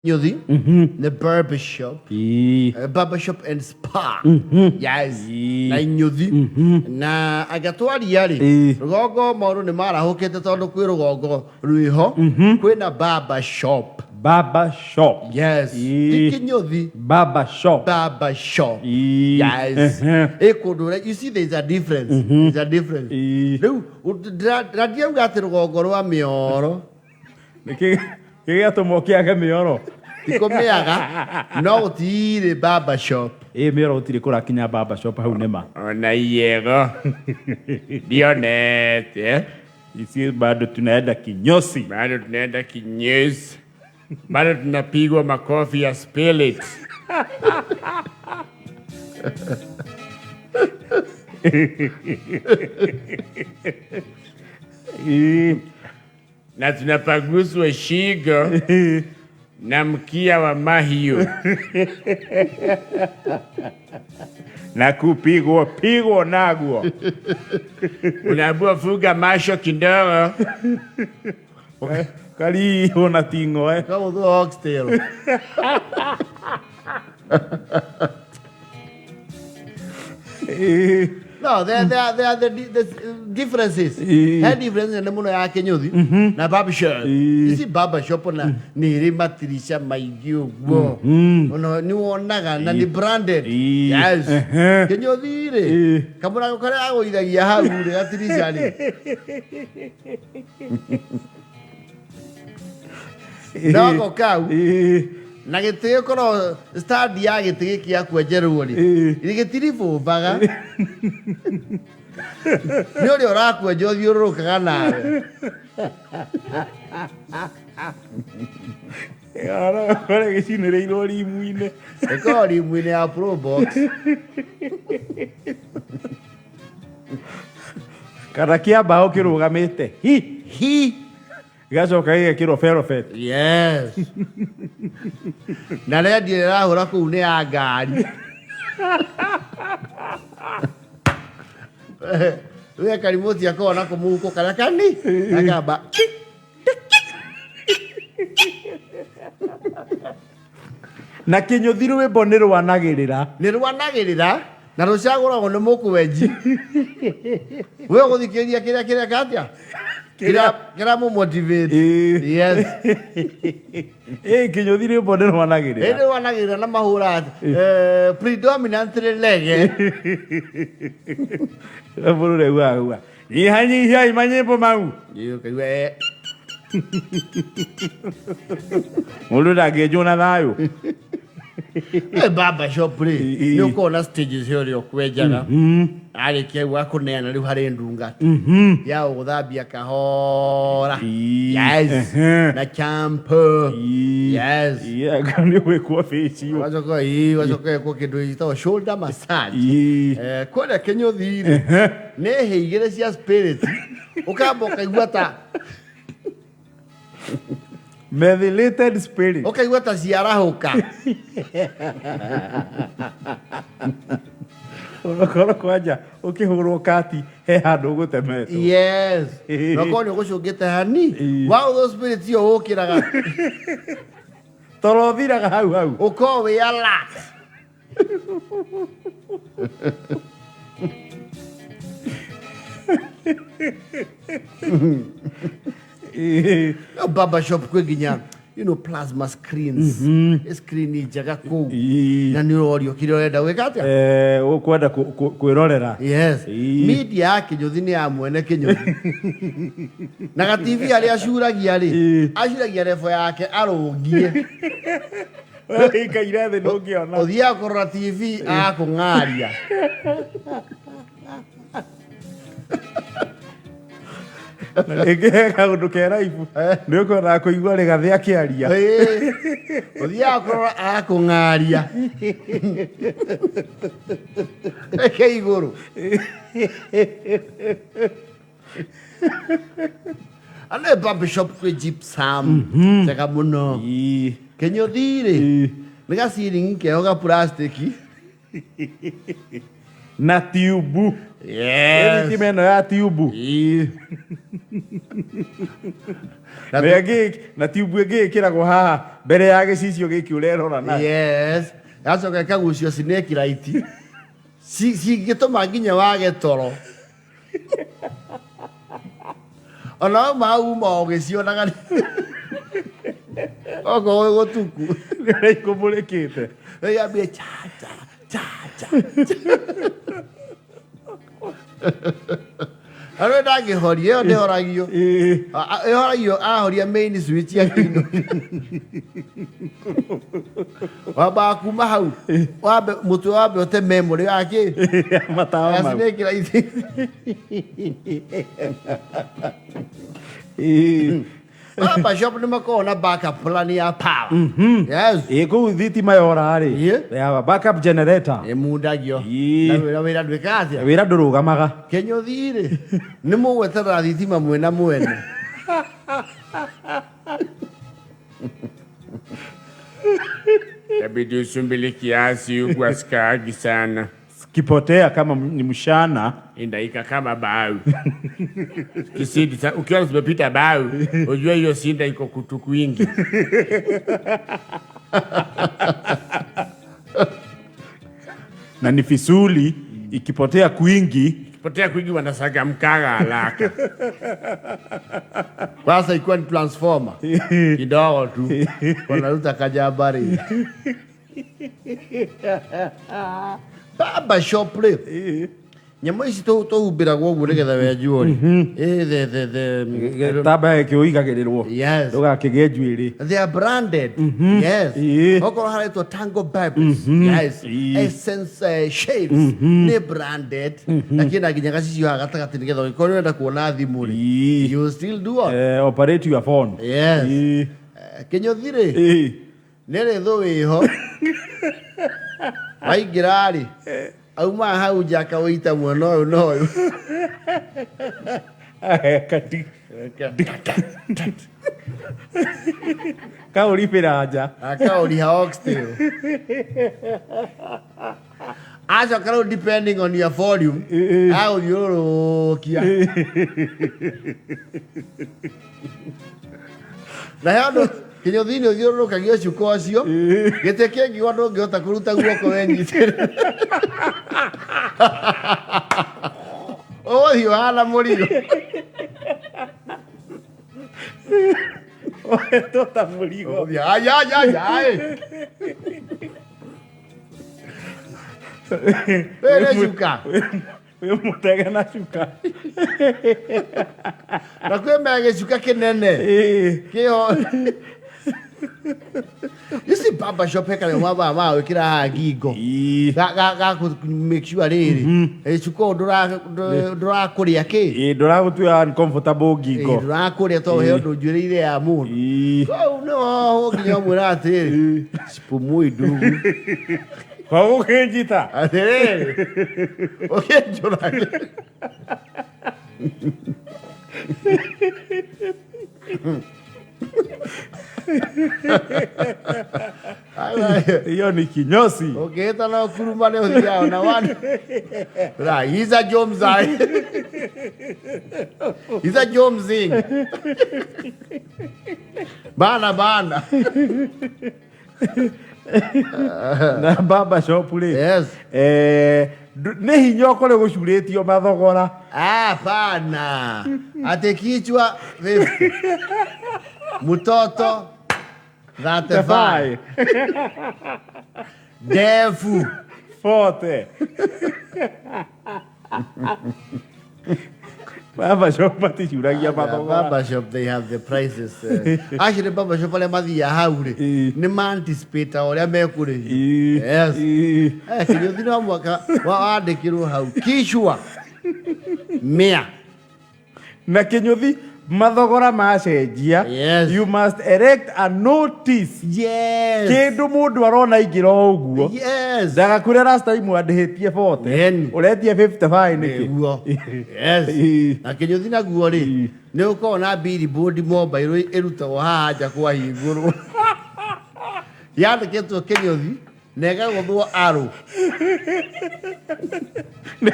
Nyuthi nĩ barber shop. Barber shop and spa. Yes. Na Inyuthi na anga twaria rĩ, rũgongo maũndũ nĩ marahũkĩte tondũ kwĩ rũgongo rwĩho kwĩna barber shop. Barber shop. Yes. Ti kĩnyũthi. Barber shop. Barber shop. Yes. Ĩ kũndũ ũrĩa, you see there is a difference. There is a difference. Rĩu ndĩrauga atĩ rũgongo rwa mĩoro. Nĩkĩ gĩatũma ũkĩage mĩoro? Tikũmĩaga, no gũtirĩ barber shop. Ĩ mĩoro gũtirĩ kũrakinya barber shop hau nĩma. Ona iyego ndionete. Sisi bado tunaenda kinyosi. Bado tunaenda kinyosi. Bado tunapigwa makofi ya spirit. Na tunapaguswa shigo na mkia wa mahiũ. Na kupigwo pigwo naguo. Unaambiwa funga macho kidogo. Kariho na tingo eh. Kagũthwo oxtail. No, there are the differences. He difference nene mũno ya kĩnyũthi na barber shop. Ici barber shop na nĩ irĩ matirisha maingĩ ũguo. Ona nĩ wonaga na nĩ branded. Yes. Kĩnyũthi rĩ, kamũrango karĩa agũithagia hau rĩ, gatirisha rĩ. Noko kau na gĩtĩ gĩkorwo stand ya gĩtĩ gĩkĩ gĩa kwenjerwo rĩ, gĩtiribũmbaga nĩ ũrĩa ũrakwenja ũthiũrũrũkaga nawe. Arĩa gĩcinĩrĩirwo rimu-inĩ. Ĩkorwo rimu-inĩ ya Probox. Kana kĩa mbaũ kĩrũgamĩte hi hi gĩgacoka gĩgekĩrwo ferofet. Yes. Na redio ĩrahũra kũu nĩ ya ngari. We karimoti akorwo na kũmũhuko karĩa kani gakamba. Na kĩnyũthi rwĩmbo nĩ rwanagĩrĩra. Nĩ rwanagĩrĩra na rũcagũragwo nĩ mũkwenji. We ũgũthikĩrĩria kĩrĩa kĩreka atĩa? Kĩrĩa kĩramũ-motivate. Yes. Ĩ kĩnyũthi rwĩmbo nĩ rwanagĩrĩra. Ĩ nĩ rwanagĩrĩra na mahũra predominantly reggae. Mũndũ ũraiguaga uga nyihanyihiai manyĩmbo mau. Ĩ ũkaigua eh. Mũndũ ndangĩenjwo na thayũ. Barber shop rĩ, nĩ ũkoragwo na stages cia ũrĩa ũkwenjaga. Arĩkia rĩu akũneana rĩu harĩ ndungata ya gũgũthambia kahora. Yes. Na shampoo. Yes. Nĩ gwĩkwo facial. Ũgacoka ĩĩ, ũgacoka ũgekwo kĩndũ gĩtagwo shoulder massage. Kũrĩa kĩnyũthi rĩ, nĩ hĩ igĩrĩ cia spirit. Ũkamba ũkaigua ta Methylated spirit. Ũkaigua ta ciarahũka. Ũgakorwo kwanja ũkĩhũrwo kati he handũ ũgũtemetwo. Yes. Na ũkorwo nĩ ũgũcũngĩte hani. Wa spirit ĩyo ũkĩraga. Toro ũthiraga hau hau. Ũkorwo wĩ alert. No barber shop kwĩ nginya plasma screens. Screen njega kũu. Na nĩ ũrorio kĩrĩa ũrenda gwĩka atĩa? Ũkwenda kwĩrorera. Yes. Media ya kĩnyũthi nĩ ya mwene kĩnyũthi. Na ga TV arĩa acuragia rĩ, acuragia level yake arũngie. Ũikaire thĩ ndũngĩona. Ũthiaga kũrora TV agakũng'aria. Na rĩngĩ he kaũndũ ke raibu nĩ ũkwendaga kũigua rĩgathĩ akĩaria. Ũthiaga kũrora agakũng'aria. Eke igũrũ. Ane barber shop kwĩ gypsum njega mũno. Kĩnyũthi rĩ, nĩ gaciringi keho ga plastic. Na tiubu. Yes. Thitima ĩno ya tiubu. Ĩĩ. Na Na ĩngĩ na tiubu ĩngĩ ĩkĩragwo haha mbere ya gĩcicio gĩkĩ ũrerora na. Yes. Yacoka ĩkagucio snake light. Cingĩtũma nginya wage toro. Ona wauma uma ũgĩcionaga okorwo gwĩ gũtuku. Nĩ ũrĩa ikũmũrĩkĩte. Yambie cha cha cha cha. Arĩa ndangĩhoria ĩyo ndĩhoragio. Ĩĩ. Ĩhoragio ahoria main switch ya kĩino. Wambaga kuma hau wambe mũtwe wambe ũte memory ya kĩ Matawa ya mau. snake light. Ĩĩ. Barber shop nĩ makoragwo na backup plan ya power. Yes. Ĩĩ kũu thitima yora rĩ. Ĩĩ. They have a backup generator. Ĩmundagio. Ĩĩ. Na wĩra wĩra ndwĩkaga atĩa? Wĩra ndũrũgamaga. Kĩnyũthi rĩ nĩ mũgweterera thitima mwena mwene. Itabidi usumbili kiasi huku asikaagi sana, Kipotea kama ni mshana. indaika kama bau kisidi. Ukiwa zimepita bau, ujue hiyo sinda iko kutu kwingi. Na ni fisuli ikipotea kwingi. Potea kwingi wanasaga mkaga haraka. Kwanza ikiwa ni transformer kidogo tu wanaruta kajabari. Barber shop rĩ nyamũ ici tũhumbĩragwo ũguo nĩgetha wenjwo rĩ. Ĩ the Gĩtambaya gĩkĩ ũigagĩrĩrwo. Yes. Ndũgakĩgĩe njuĩrĩ. They are branded. Yes. Ĩĩ. Okorwo haretwo Tango Barbers. Yes. Ĩĩ. Essence Shapes. Nĩ branded. Na kĩna nginya gacicio haha gatagatĩ nĩgetha ũngĩkorwo nĩ ũrenda kuona thimũ rĩ. Ĩĩ. You still do it. Operate your phone. Yes. Ĩĩ. Kĩnyũthi rĩ Ĩĩ. nĩ rĩthũ wĩho waingĩra rĩ auma hau nja akawĩita mwena ũyũ na ũyũ. Kati. Kaũribĩra nja. Akaũriha oxtail. Acoka rĩu depending on your volume agũthiũrũrũkia na he andũ kĩnyũthi-inĩ ũthiũrũrũkagio cuka ũcio gĩtĩ kĩngiuga ndũngĩhota kũruta guoko wenyitĩrĩre ũgũthiĩ ũhana mũrigo. Ohetwo ta mũrigo. Ũgũthiĩ aya aya aya wĩrĩ cuka. Wĩ mũtege na cuka. Na kwĩ me gĩcuka kĩnene Ĩĩ. kĩho. You see barber shop he karĩa mabaa ma gwĩkĩra haha ngingo. Ĩĩ. Ga kũ make sure rĩrĩ gĩcuka ũyũ ndũrakũrĩa kĩ. Ĩĩ ndũragũtua uncomfortable ngingo. Ndũrakũrĩa tondũ he ũndũ njuĩrĩire ya mũndũ. Ĩĩ. Kau nĩ wohwo nginya ũmwĩra atĩrĩrĩ sipumui ndugu. Kwa gũkĩnjita. Atĩrĩrĩ ũkĩnjũrage. Hiyo ni kinyosi. Ũngĩhĩta na ũkuruma nĩ ũthiaga na one. Right, he's a Jomzai. He's a Jomzing. Bana bana. Na barber shop rĩ. Yes. Nĩ hinya ũkore gũcurĩtio mathogora. Hapana. Ate kichwa 50. Mtoto 35. Ndefu 40. Barber shop maticuragia mathogora. Barber shop they have the prices. Actually barber shop arĩa mathiaga hau rĩ Ĩĩ. nĩ ma anticipate ũrĩa mekũrĩhio. Ĩĩ. Yes. Ĩĩ. Kĩnyũthi no mwaka wandĩkĩrwo hau kichwa mia. Na kĩnyũthi mathogora macenjia. Yes. You must erect a notice. Yes. Kĩndũ mũndũ arona ingĩra o ũguo. Yes. Ndagakwĩre last time wandĩhĩtie 40. Ĩni. Ũretie 55 nĩkĩ? Nĩguo. Yes. Ĩĩ. Na kĩnyũthi naguo rĩ Ĩĩ. nĩ ũkoragwo na billboard mobile ĩrutagwo haha nja kwahingũrwo. Yandĩkĩtwo kĩnyũthi Na ĩgagũthwo arũ. Nĩ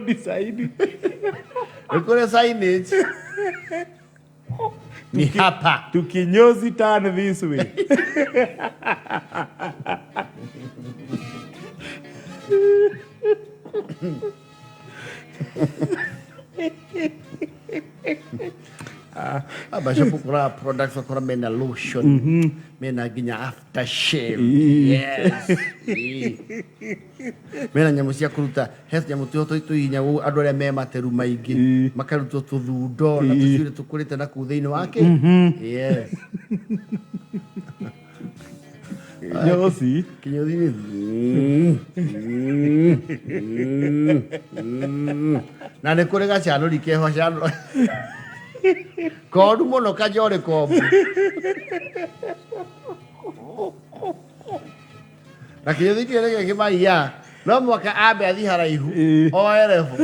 design. Nĩ kũrĩ signage. Ni hapa. Tukinyozi turn this way. Barbershop ũkoraga products ũkora mena lotion, mena nginya after shave. Yes. Ĩĩ. Mena nyamũ cia kũruta, he nyamũ tũho tũhihinyagwo andũ arĩa me materu maingĩ makarutwo tũthundo na tũcuĩrĩ tũkũrĩte na kũu thĩinĩ wake. Yes. Nyoci. Kĩnyũthi nĩ na nĩ kũrĩ gacanũri keho canũri koru mũno kajorĩ kombu na kĩnyũthi kĩu nĩkĩo kĩmaiya no mwaka ambe athiĩ haraihu oe rebu.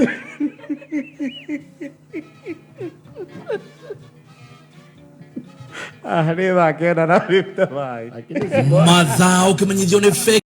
Ah, nĩ thaa 9:55. Lakini si Mathaa ũkĩmenyithio nĩ